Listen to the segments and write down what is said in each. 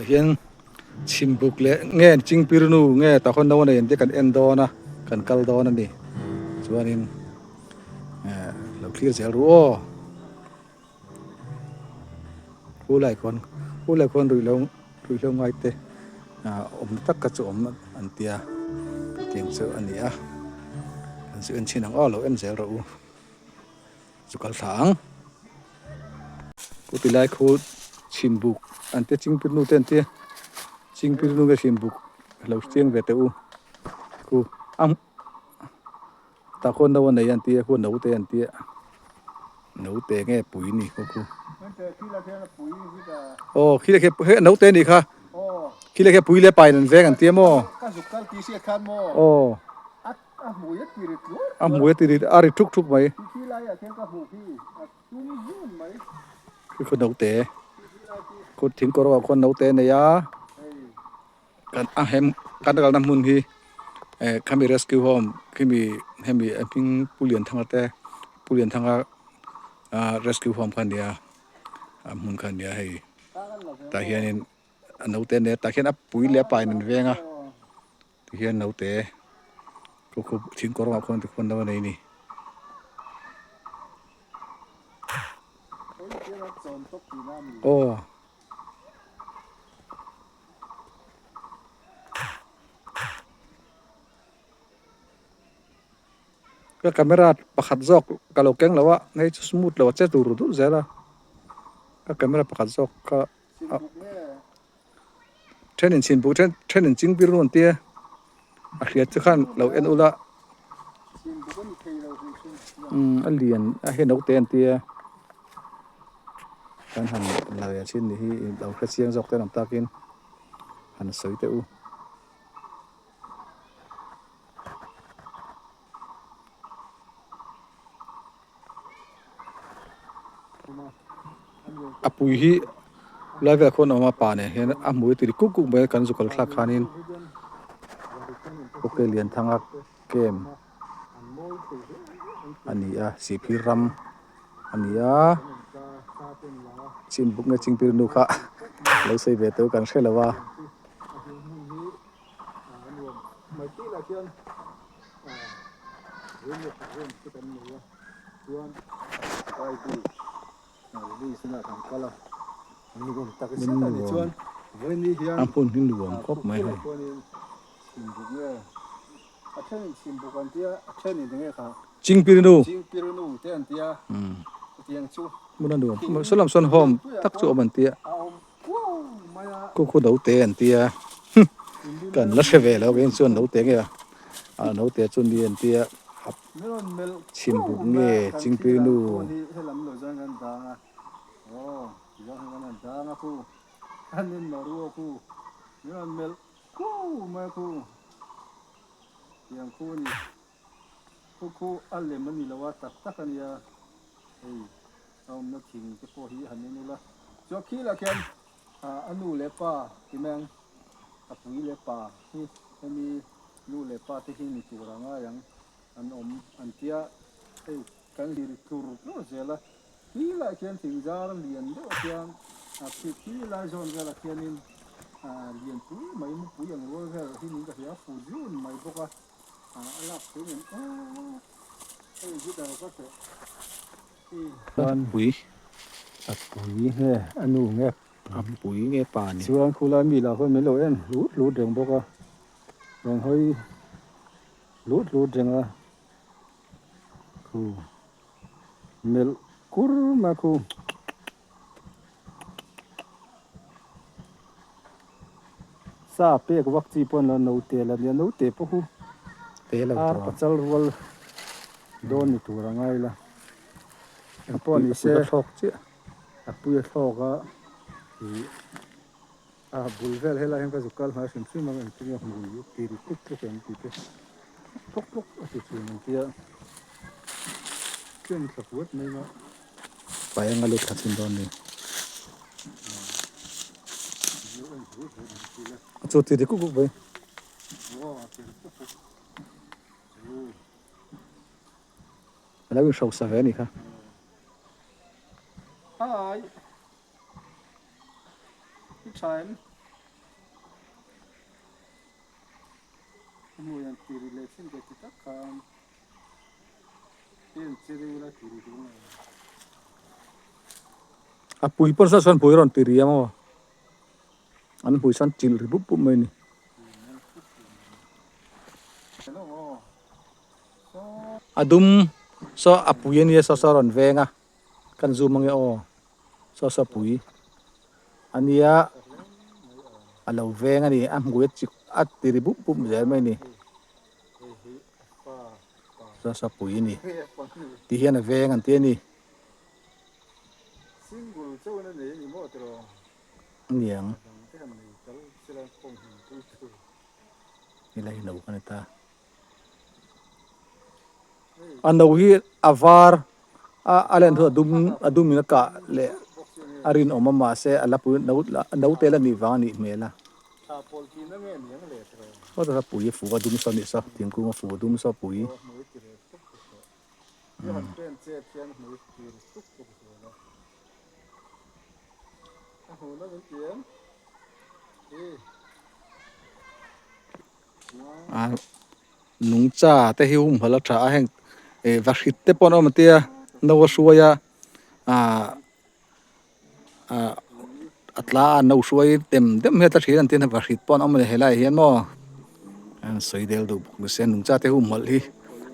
hian chhimbuk leh nge chingpirnu nge tah khawn no a nei ang te kan en dawn a kan kal dawn a ni chuanin eh lo thlir zel ru aw khu lai khawn khu lai khawn ruihhlo ruihhlo ngai te ah awm tak kha chu awm an tia tiang chu a ni a kan chu en chhin ang aw lo en zel rawh u. Chu kal thla ang. Khu ti lai khu chhimbuk an tia chingpir nu te an tia chingpir nu nge chhimbuk lo chiang ve teh u khu a tah khuan no a nei an tia khu no te an tia no te nge pui ni khu khu aw khi lai khi he no te nih kha khi lai khi pui leh pain an veng an tia maw aw. A hmui a ti ri tluar A hmui a ti ri a ri thuk thuk mai. Khi lai ah khian ka hmuh khi a tum zun mai. Khi khu naute khu thing kawr ah khuan naute a nei a kan a hem kan kalna hmun hi eh khami rescue home khimi hemi a hming Pu Lianthanga te Pu Lianthanga ah rescue home kha a nia a hmun kha a nia hei tah hianin a naute a nei a tah khian a pui leh a pa in an veng a. Tihian naute khu khu thing kawr ah khuan tikhuan no a nei a ni. Aw. Ka camera pakhat zawk ka lo keng lo a hei chu smooth lo a che tur dur zel a ka camera pakhat zawk kha Thenin chhinpuk then thenin chingpir rawn tia a hriat chu khan lo en ula umm a lian a hei naute an tia kan han la ve thin ni hi lo hre chiang zawk te an awm takin han sawi teh u. A pui hi lai velah khuan a awm a pa nen hian a hmui tiri kuk kuk mai a kan zu kal thlak khanin Awke Lianthanga camp a ni a Sihphir ram a ni a Chhimbuk nge Chingpir nu kha lo sawi ve teuh kan hre lo a. A hmun hi nuam khawp mai hei. Chingpirnu hmun a nuam saw lam sawn home tak chu awm an tia. Kukhu naute an tia kan la hre ve lo keiin chuan naute nge a naute chu ni an tia chhimbuk nge chingpui nu. Khu khu a lem a ni lo a, tak tak a nia. Hei a awmna thing te pawh hi han en ula. Chuan khilah khian a nu leh pa ti mai ang, a pui leh pa hi hemi nu leh pa te hi ni tur a ngai ang an awm an tia. Hei kan lir tlur tlur zel a, khilai khian thing zar lian deuh ah khian a khi khilai zawn velah khianin lian pui mai mupui ang rual vel hi niin ka hria a fu zun mai bawk a. Pui a pui nge a nu nge a pui nge pa ni chuan khulai mi lah khawn min lo en hlut hlut reng bawk a rawn hawi hlut hlut reng a khu melh kur mai a khu. Sa pek vak chi pawh an lo naute la nia naute pawh hu ar pachal rual dawn ni tur a ngai la eng pawh ni se a pui a thlawk a ih a bul vel helai hian ka zuk kal hnai hrim hrim ang engtin nge hmui ti ri tluk tluk em tih te tluk tluk a ti thin ang tia tlem thla puat mai a. Pai anga lut thla thin dawn ni. Chu ti ri kuk kuk mai. A lo inhrosa ve a nih kha. Hi. I tha em? Hmuh hian tiri leh thin ve ti tak khan en che deuh ila tiri duh ngei ang. A pui pawn saw chuan pui a rawn ti ri ang aw. An hmui chuan chilh ri bup bup mai a ni. A dum saw a pui a nia saw saw a rawn veng a kan zoom ange aw saw saw pui a nia a lo veng a ni a hmui a chik a ti ri bup bup zel mai a ni saw saw pui a ni ti hian a veng an ti a ni. Aniang helai hi no ka ni ta a no hi a var a a len thu a dum a dum in a kah leh a rinawm a mahse a la pui no no te la nih vang a nih hmel a hawtah pui a fu a dum saw a nih saw thingkung a fu a dum saw pui. A nungcha te hi humhalh a tha a heng eh vahrit te pawh an awm tia no a hruai a ah ah a tla a no hruai dem dem hian a tla thin an ti a vahrit pawh an awm a ni helaiah hian maw an sawi del duh bawk nise nungcha te humhalh hi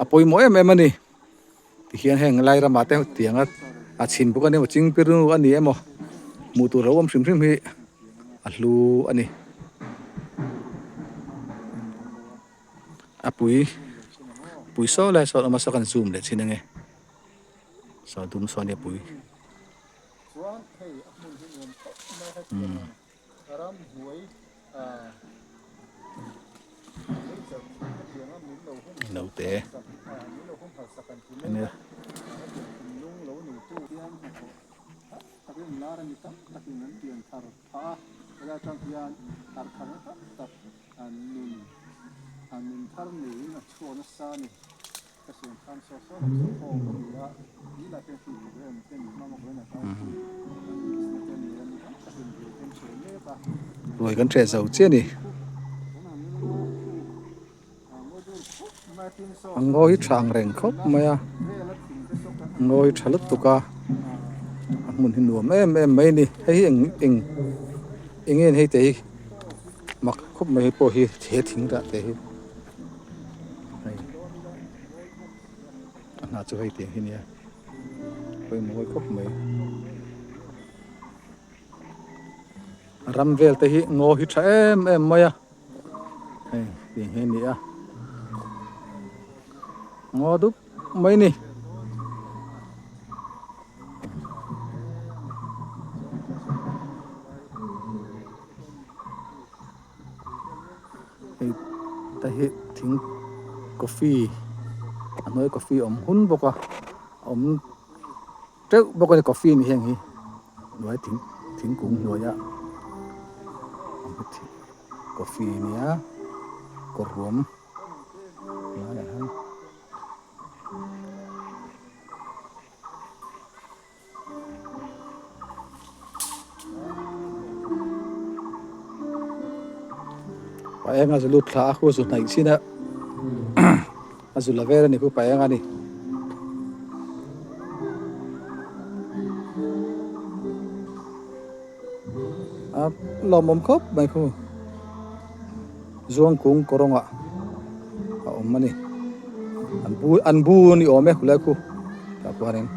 a pawimawh em em a ni. Tihian heng lai ramah te tianga a chhim bawk a ni emaw chingpirnu a ni emaw hmuh tur lo awm hrim hrim hi a hlu a ni. A pui pui saw lai sawn awm a saw kan zoom leh chin ange saw dum saw ania pui. Naute ania. Ruai kan ṭheh zo chiah a ni. A ngawi hi ṭha ang reng khawp mai a, a ngawi ṭha lutuk a, a hmun hi nuam em em mai a ni. Hei hi eng eng eng nge hei te hi mak khawp mai hei pawh hi he thing dah te hi. Hei a hna chu hei tiang hi nia pawimawh khawp mai a ram vel te hi ngaw hi tha em em mai a hei tiang hi a ni a ngaw dup mai a ni. Hei te hi thing coffee a hnuai coffee awm hun bawk a a awm teuh bawk a ni coffee ni heng hi hnuai thing thingkung hnuaia awm hi coffee a nia kawr ruam laiah hian. Pa enga zu lut thla a khu zu hnaih chin a a zu la vel a ni khu pa enga ni. A lawmawm khawp mai khu zuangkung kawrawngah a awm a ni an bu an bu a ni awm e khulai khu tah khuanin.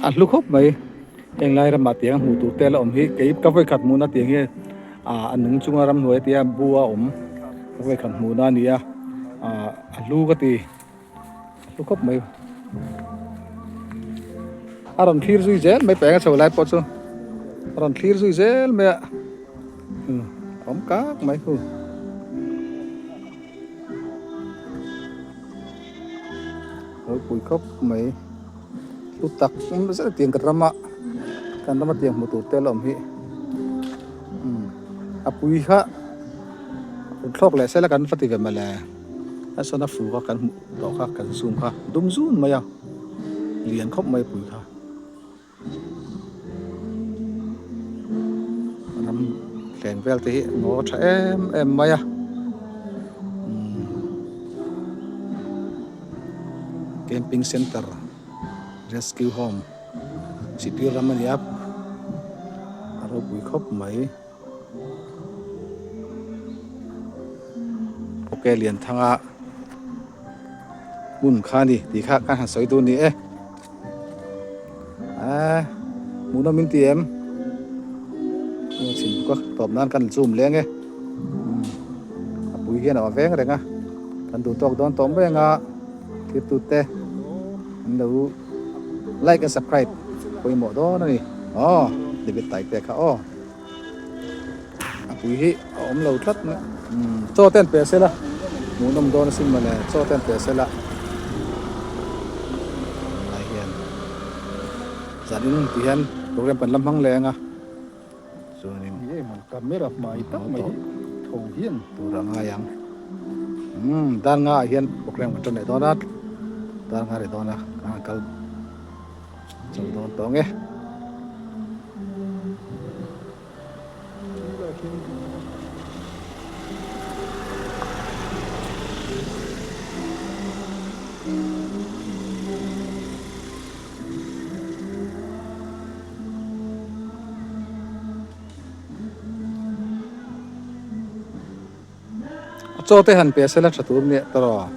A hlu khawp mai heng lai ramah tiang hmuh tur te la awm hi kei ka vawikhat hmuhna tiang hi ah a nung chunga ramhnuai a tia bu a awm ka vawikhat hmuhna a ni a ah a hlu ka ti a hlu khawp mai a rawn thlir zui zel mai peng a chho lai pawh chu a rawn thlir zui zel mai a awm kak mai khu. Ropui khawp mai hlu tak zet tiang kan rama kan rama tiang hmu tur te la awm hi. A pui kha rawn thlawk leh sela kan va ti ve mawle. A sawn a fu kha kan hmuh tawh kha kan zoom kha dum zun mai a, lian khawp mai a pui kha. Ram hleng vel te hi ngaw tha em em mai a camping center rescue home sipir ram a ni a a ropui khawp mai. Ok Lianthanga hmun kha a ni tih kha ka han sawi duh a ni e. Aaa hmuhnawm min ti em? Hmuh chhin bawk a tawp nan kan zoom leng e. A pui hian a awm veng reng a kan duh tawk dawn tawh mai anga thirtute an lo like and subscribe pawimawh dawn a ni. Aw David Taite kha aw. A pui hi a awm lo tlat mai. Umm chaw te an pe sela hmuhnawm dawn asin mawle chaw te an pe sela tunlai hian zanin ti hian program kan la hmang leh ang a chuanin camera hmai tak mai hi tho hian tur a ngai ang umm dar nga ah hian program kan tan leh dawn a dar nga leh dawn a kan han kal Chho dawn tawh nge. A chaw te han pe sela tha tur nia tawh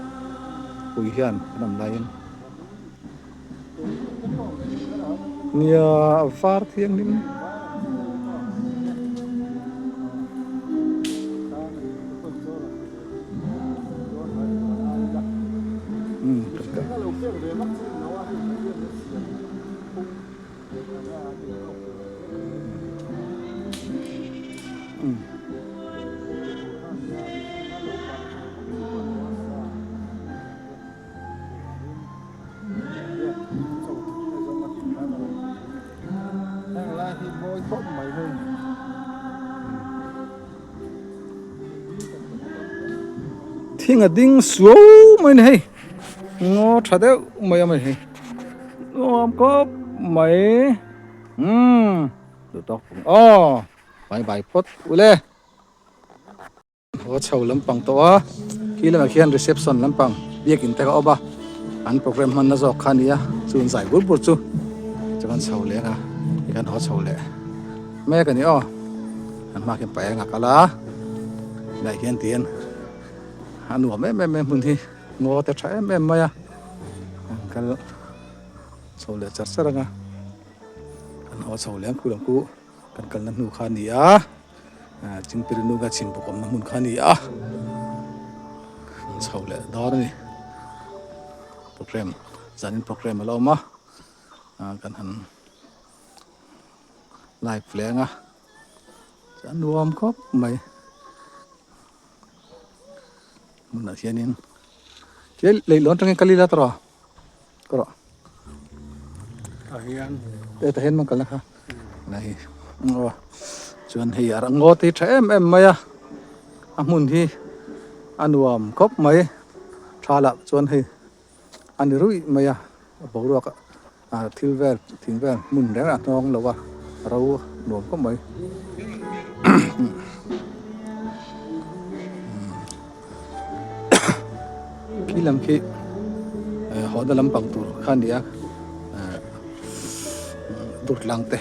pui hian an awm laiin. Nia a var thianghlim. Thing a ding suau mai a ni hei ngaw tha deuh mai a mai hei nuam khawp mai umm duh tawk aw bye bye phawt ule. Haw chho lampang tawh a, khi lamah khian reception lampang biakin te kha a awm a, an program hmanna zawk kha a ni a, chu an zai bur bur chu chuan chho leng a tikhan haw chho leh mek a ni aw, an hma khian paeng a kal a, helaiah hian tihian a nuam em em mai hmun hi ngaw te tha em em mai a, an kal chho leh char char ang a, an haw chho leh ang khu lam khu kan kalna hnu kha a ni a. Chingpirinu ka chhim bawk awmna hmun kha a ni a chho leh dawn a ni program zanin program a la awm a kan han live leng a a nuam khawp mai hmunah hianin leihlawn atangin kal ila tawh Ka rawh. Tah hian. Te tah hian man kalna kha. Lai hi. Aw. Chuan hei a ngaw te hi tha em em mai a. A hmun hi a nuam khawp mai. Tha lah chuan hei a ni ruih mai a. A boruak a thil vel thing vel hmun reng a hnawng lo a. A ro nuam khawp mai. Khi lam khi hawhna lampang tur kha a ni a Durtlang te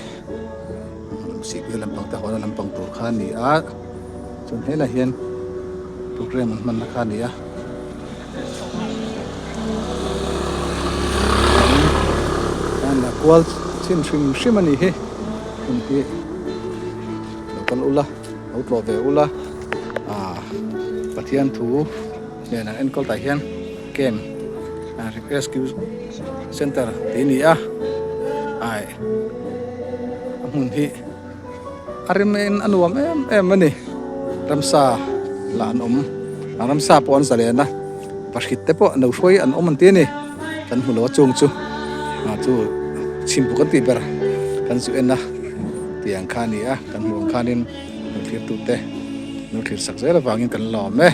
sihpui lampang te hawhna lampang tur kha a ni a chuan helaiah hian program an hmanna kha a ni a. An la kual chhin hrim hrim a ni hi hmun hi lo kal ula lo tlawh ve ula ah Pathian thu nen an enkawl tah hian camp rescue center tih a ni a ai a hmun hi a rem in a nuam em em a ni ramsa lah an awm a ramsa pawh an zalen a pahrit te pawh no hruai an awm an ti a ni kan hmu lo a chung chu ah chu chhim pawh kan tih ber kan zu en a tiang kha a ni a kan hmuh ang khanin. Lo thlir tute lo thlir sak zel avangin kan lawm e.